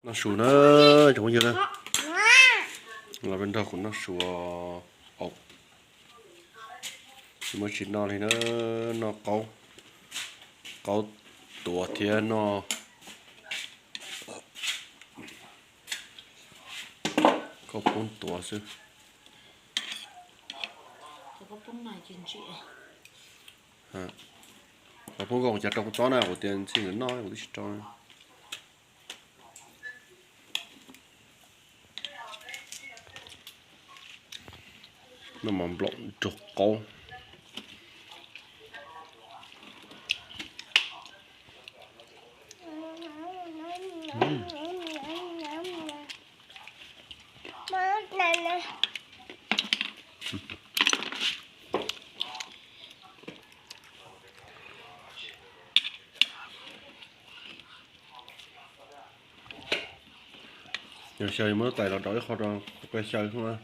Noj su na, cov phooj ywg na, los nrog kuv noj su os. Tsis muaj tsis noj li na, noj qaub, qaub tuav thiab noj kaus poob tuav xwb. Kaus poob nkaus cas rau kuv txob na, kuv tias ntxhib nkawd noj kuv twb tsis rau. Noj mov nploom nrog qaub. Yog xyaw muab lub tais los rau ib qho rau, qa xyaw xwb na.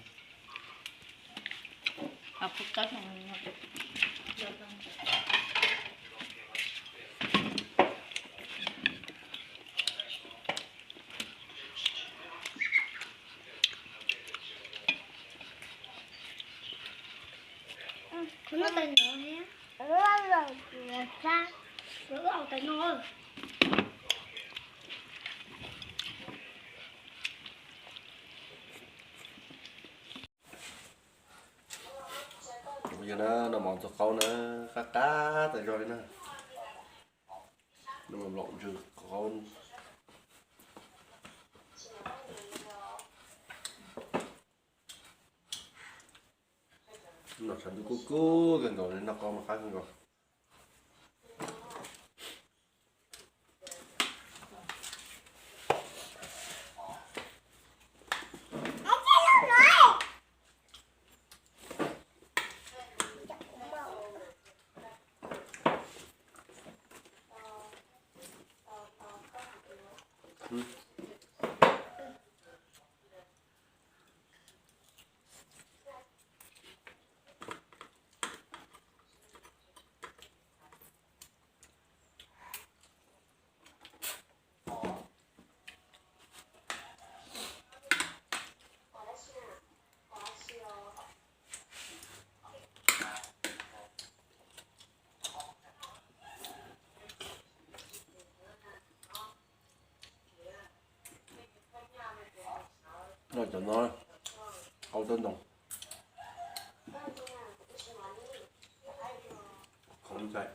Yog na, noj mov ntxuag qaub na, qab qab tas zog li na. Noj mov nploom ntsw qaub. Noj tshav ntuj kub kub kawg nkaus li, noj qaub mas qab kawg nkaus. Noj cov no, qaub tawb ntoo, khoom ntxhais.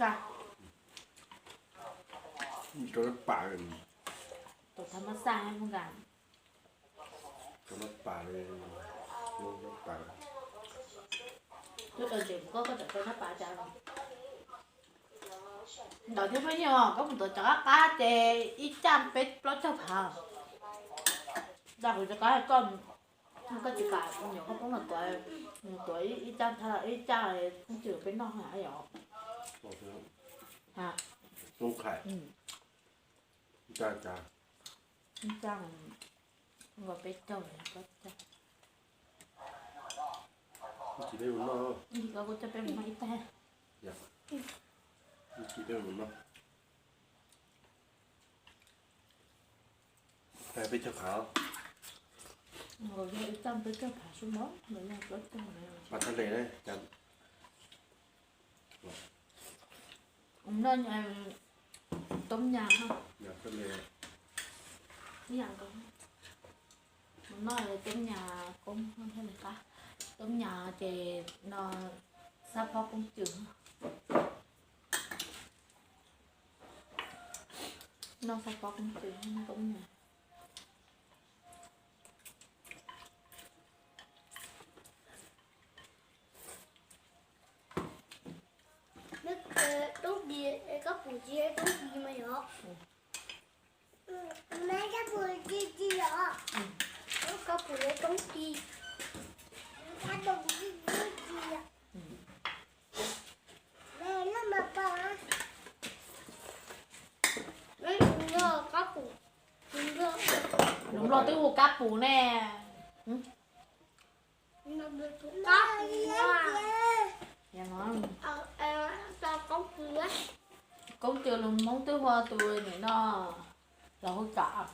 Rau nab pas, rau nab pas, nab pas. Koj tseem rau nab pas cas? Ntawd thiab phooj ywg, koj mus tuav cov qab qab ces ib caj peb plaub caug phav. Dag kuv cov qab koj, koj tsis kam nyuam koj poob los tuav, tuav ib caj, ib caj poob twg peb noj yom. Ib caj, ib caj nkaus peb caug, tsis peb mus noj, koj kuj coj peb mus noj ib tag. Tsis peb mus noj, peb caug phav. Nkaus yog ib caj peb caug phav xwb mas, nkaus yog plaub caug. Pas thaj le na. Noj toob nyas, noj toob nyas koob, thiaj li qab. Toob nyas ces no xab phob koob cws, noj xab phob koob cws, noj toob nyas. Toob kis, koj pum tsis toob kis mas yog, koj pum toob kis, koj pum, lus Nplog twb hu kab pum ne. Koob cws lus Hmoob twb hu tus nim no los hu cas?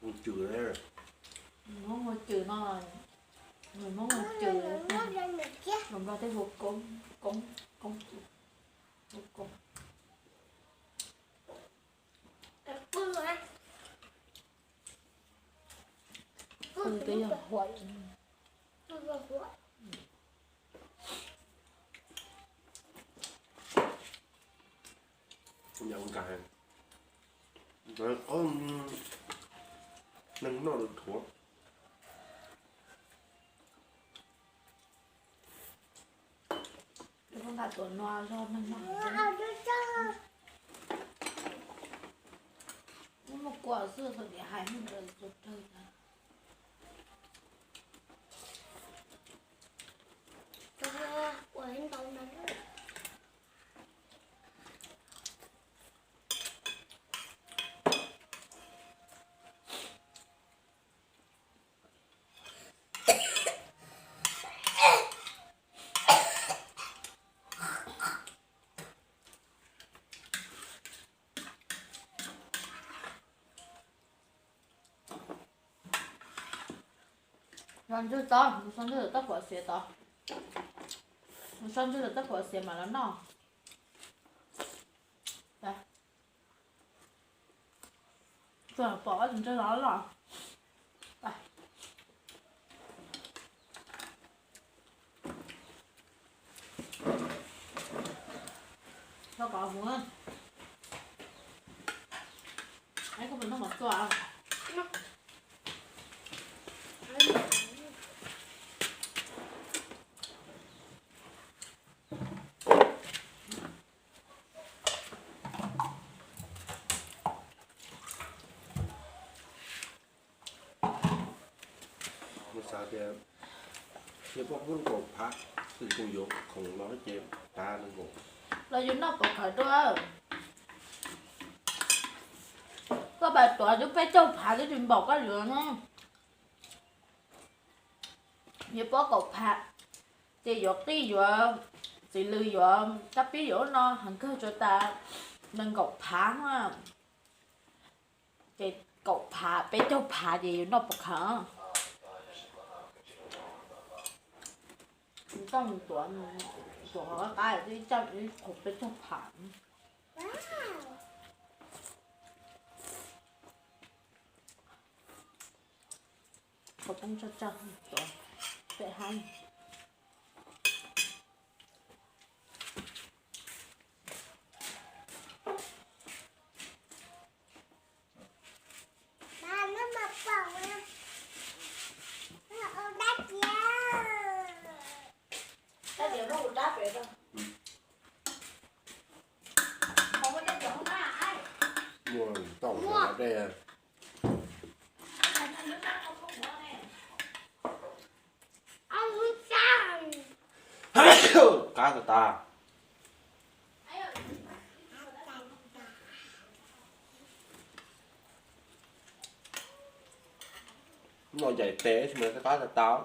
Hmoob hu cws no, lus Hmoob hu cws, lus Nplog twb hu koob, koob, koob cws, koob. Qw twb yog huam. Neeg noj lus thuav. Koj nqa tuam no zog neeg noj. Muab muaj kua xwb thaum niam hais mus ntawd tus dawg. Sau ntswg tod, mus sau ntswg lawm tab kuam xiav tod. Mus sau ntswg lawm tab kuam xiav mam los noj. Tsuas pom ob tus ntswg los loj. Koj puas noj mov txua? Kuv xav tias yog poj koob kaum phav xwb kuj yuav khoom no ces tav nees nkaum. Los yus noj pov khawv dua. Koj pab tuav yus peb caug phav twb tsis npaum koj yuav no. Yus pov kaum phav ces yuav qij yuav txiv lws yuav kab pib yuav no heev kawg tsuas tas nees nkaum phav. Ces kaum phav peb caug phav ces yus noj pov khawv. Tau mus tuav, tuav qab qab twb coj ib qho peb caug phav. Qhov poob tsawg tsawg tuav pem haib. Qab tas tas. Noj ncaim tes tsis muaj qab tas tas.